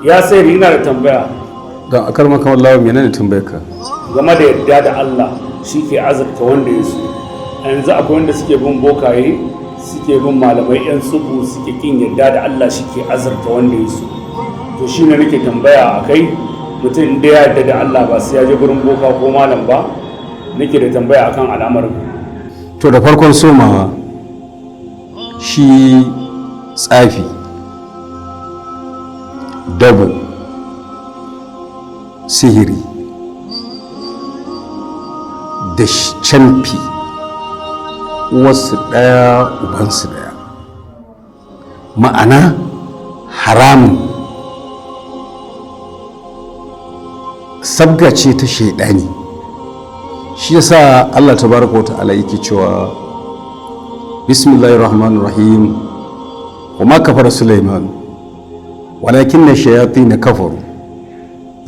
Ya sai ina da tambaya. Don akar maka wallahi, menene tambayar ka? Game da yadda da Allah shi ke azurta wanda ya so. Yanzu akwai wanda suke bin bokaye, suke bin malamai 'yan tsubu, suke kin yadda da Allah shi ke azurta wanda ya so. To shi ne nake tambaya a kai, mutum inda ya yarda da Allah ba sai ya je gurin boka ko malam ba. Nake da tambaya akan al'amarin. To, da farkon somawa, shi tsafi, dabo, sihiri da camfi, uwarsu ɗaya ubansu ɗaya, ma'ana haramun, sabga ce ta shaidani. Shi yasa Allah tabaraka wa ta'ala yake cewa, bismillahir rahmanir rahim, wa ma kafara Sulaiman walakin shayatin kafaru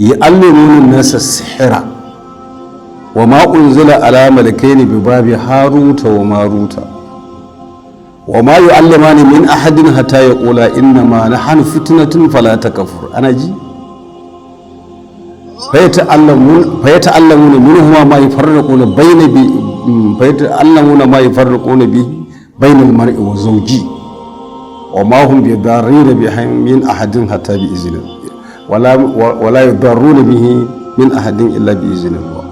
yu'allimuna an-nasa sihra wa ma unzila ala malakaini bi babi Haruta wa Maruta wa ma yu'allimani min ahadin hatta yaqula inna ma nahnu fitnatun fala takfur. Ana ji, فيتعلمون منهما ما يفرقون بين بي فيتعلمون ما يفرقون به بين المرء وزوجه وما هم بضارين به من أحد حتى بإذن الله ولا يضرون به من أحد إلا بإذن الله.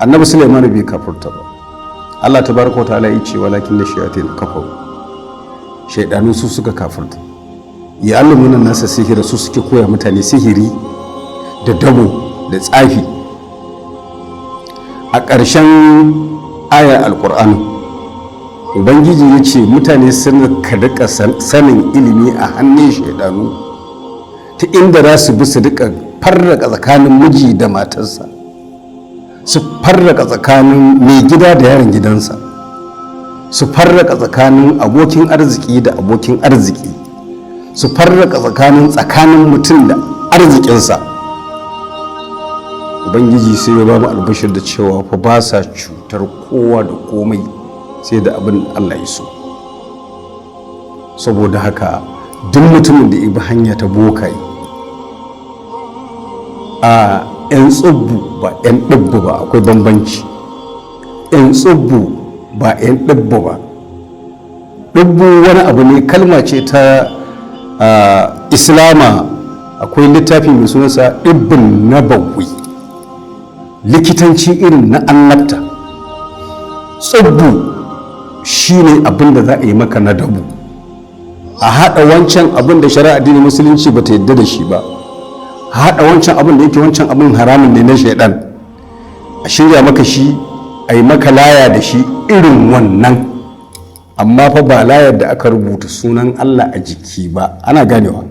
Annabi Sulaiman bai kafurta ba. Allah tabaraka wa ta'ala yace walakin da shayatin kafaru, shaidanu su suka kafurta. Yu'allimuna nasa sihira, su suke koya mutane sihiri da dabo da tsafi. A ƙarshen ayar Alƙur'ani, Ubangiji ya ce mutane sun ka rika sanin ilimi a hannun shaidanu ta inda za su bi su rika farraka tsakanin miji da matarsa, su farraka tsakanin mai gida da yaron gidansa, su farraka tsakanin abokin arziki da abokin arziki, su farraka tsakanin mutum da arzikinsa. Ubangiji sai ya ba mu albashir da cewa fa ba sa cutar kowa da komai sai da abin Allah ya so. Saboda haka duk mutumin da bi hanya ta bokaye, a 'yan tsubbu ba 'yan ɗibbu ba, akwai bambanci, 'yan tsubbu ba 'yan ɗibbu ba. Ɗibbu wani abu ne, kalma ce ta Islama. Akwai littafi mai sunansa Ɗibbin Nabawi, likitanci irin na annabta. Tsubbu shine abin da za a yi maka na dabu, a haɗa wancan abin da shari'a addinin Musulunci ba ta yadda da shi ba, a haɗa wancan abin da yake wancan abin haramun ne na shaidan, a shirya maka shi, a yi maka laya da shi irin wannan. Amma fa ba layar da aka rubuta sunan Allah a jiki ba, ana ganewa?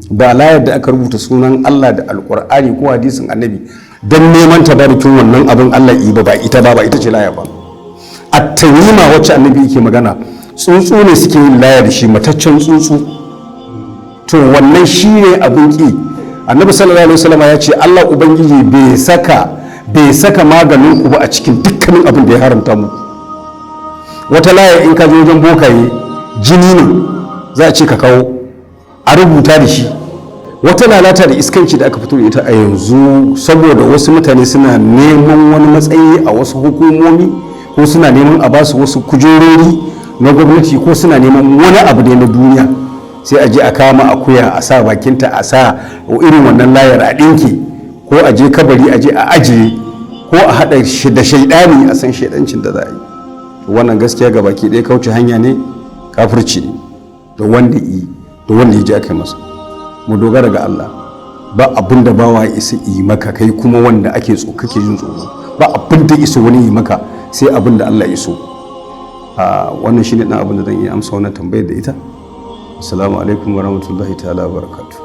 Ba layar da aka rubuta sunan Allah da Alkur'ani ko hadisin Annabi don neman tabarukin wannan abin Allah yi ba, ba ita ba, ba ita ce laya ba. At-tamima wacce Annabi yake magana, tsuntsu ne suke yin laya da shi, mataccen tsuntsu. To wannan shi ne abin ki. Annabi sallallahu alaihi wasallam ya ce Allah Ubangiji bai saka maganin ku ba a cikin dukkanin abin da ya haramta muku. Wata laya in ka je wajen bokaye, jini ne za a ce ka kawo a rubuta da shi. Wata lalata da iskanci da aka fito da ita a yanzu, saboda wasu mutane suna neman wani matsayi a wasu hukumomi, ko suna neman a basu wasu kujerori na gwamnati, ko suna neman wani abu ne na duniya, sai a je a kama akuya, a sa bakinta, a sa irin wannan layar a ɗinki, ko a je kabari a je a ajiye, ko a haɗa da shaidani, a san shaidancin da za a yi. Wannan gaskiya ga baki ɗaya kauce hanya ne, kafirci ne, da wanda yi da wanda ya ji aka yi masa. Mu dogara ga Allah. Ba abin da bawa isa yi maka, kai kuma wanda ake tso kake jin tsoro, ba abin da isa wani yi maka sai abin da Allah ya so. Wannan shine dan abin da zan iya amsa wannan tambayar da ita. Assalamu alaikum warahmatullahi ta'ala barakatuh.